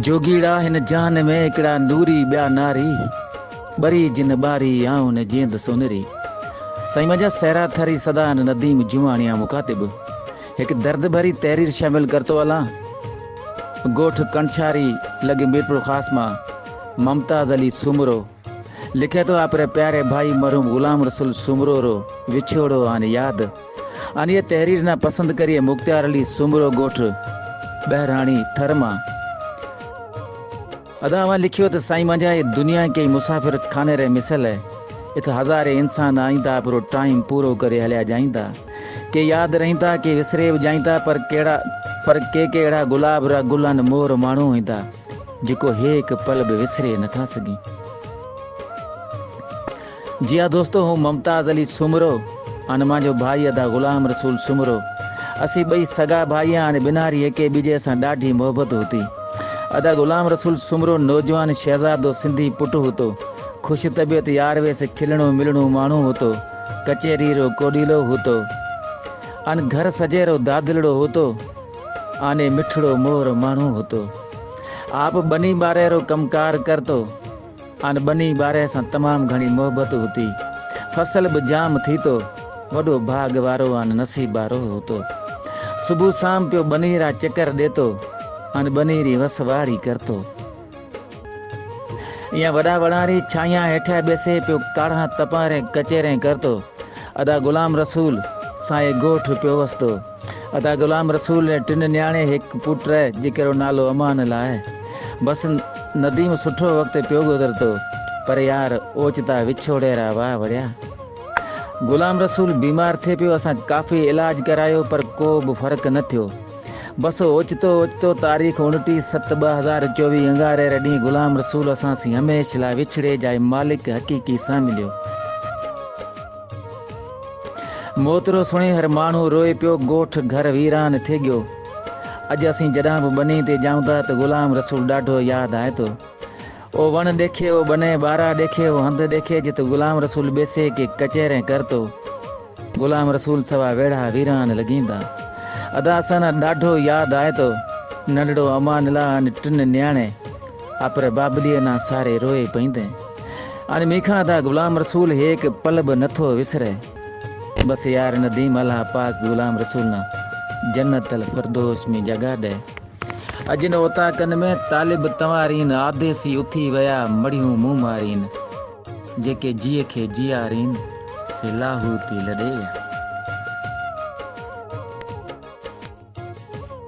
جوڳيڙا هن جهان ۾ هڪڙا نوري ٻيا ناري، ٻري جن ٻاري آئون نه جيئندس انري. سائين منهنجا سهرا ٿري سدا ان نديم جوانيان مخاطب هڪ درد ڀري تحرير شامل ڪرتو هلان. ڳوٺ ڪڻڇاري لڳ ميرپورخاص مان ممتاز علي سومرو لکي ٿو آپري پياري ڀائي مرحوم غلام رسول سومرو رو وڇوڙو آن ياد. انهيء تحرير نا پسند ڪري مختيار علي سومرو ڳوٺ ٻهراڻي ٿر مان ادا اوهان لکيو ته سائين مانجها هي دنيا ڪئي مسافر خاني ري مثل هي ات هزارين انسان آئيندا پورو ٽائيم پورو ڪري هليا جائيندا ڪي ياد رهيندا ڪي وسري به جائيندا پر ڪهڙا پر ڪي ڪي اهڙا گلاب را گل ان مور ماڻهو هيندا جيڪو هيڪ پل به وسري نٿا سگهين. جي ها دوستو هون ممتاز علي سومرو ان مانجو ڀائي ادا غلام رسول سومرو اسين ٻئي سڳا ڀائي آن ٻنهاري هڪي ٻيجي سان ڏاڍي محبت هتي ادا غلام رسول سومرو نوجوان شهزادو سنڌي پٽ هتو خوش طبيعت يار ويس کلڻو ملڻو ماڻهو هتو ڪچهري رو ڪوڏيلو هتو ان گهر سجي رو دادلڙو هتو آني مٺڙو مور ماڻهو هتو آپ ٻني ٻاري رو ڪم ڪار ڪرتو. آن ٻني ٻاري سان تمام گهڻي محبت هتي. فصل به جام ٿيتو. وڏو ڀاڳ وارو آن نصيب وارو هتو. صبح سام پيو ٻني را چڪر ڏيتو. آن ٻني ري وس واڙي ڪرتو. ايئن وڏا وڻاري ڇانيان هيٺ ٻيسي پيو ڪاڙهان تپان ري ڪچهرين ڪرتو. ادا غلام رسول سان اي ڳوٺ پيو وستو. ادا غلام رسول ري ٽن نياڻي هڪ پٽ جيڪرو نالو امان الله. بس نديم سٺو وقت پيو گذرتو پر يار اوچتا وڇوڙي را واهه وڙيا. غلام رسول بيمار ٿي پيو اسان ڪافي علاج ڪرايو پر ڪو به فرق نه ٿيو. بس اوچتو اوچتو تاريخ 29 ست 2024 انگاري ري ڏينهن غلام رسول اسان سين هميش لاء وڇڙي جائي مالڪ حقيقي سان مليو. موترو سڻي هر ماڻهو روئي پيو، ڳوٺ گهر ويران ٿي ڳيو. اڄ اسين جڏهن به ٻني تي ڄائون ٿا ته غلام رسول ڏاڍو ياد آئي ٿو. او وڻ ڏيکي، او ٻني ٻارا ڏيکي، او هنڌ ڏيکي جت غلام رسول ٻيسي ڪي ڪچهرين ڪرتو. غلام رسول سوا ويڙها ويران لڳيندا. ادا اسان نا ڏاڍو ياد آئي ٿو. ننڍڙو امان الله ان ٽن نياڻي. آپري بابليء نا ساري روئي پئيندين. ان ميکان ادا غلام رسول هيڪ پل به نٿو وسري. بس يار نديم الله پاڪ غلام رسول نا جنت الفردوس ۾ جڳهه ڏي. اڄ ان اوطاقن ۾ طالب تنوارين آديسي اٿي ويا مڙهيون مون مارين. جيڪي جيء کي جيارين سي لاهوتي لڏي ويا.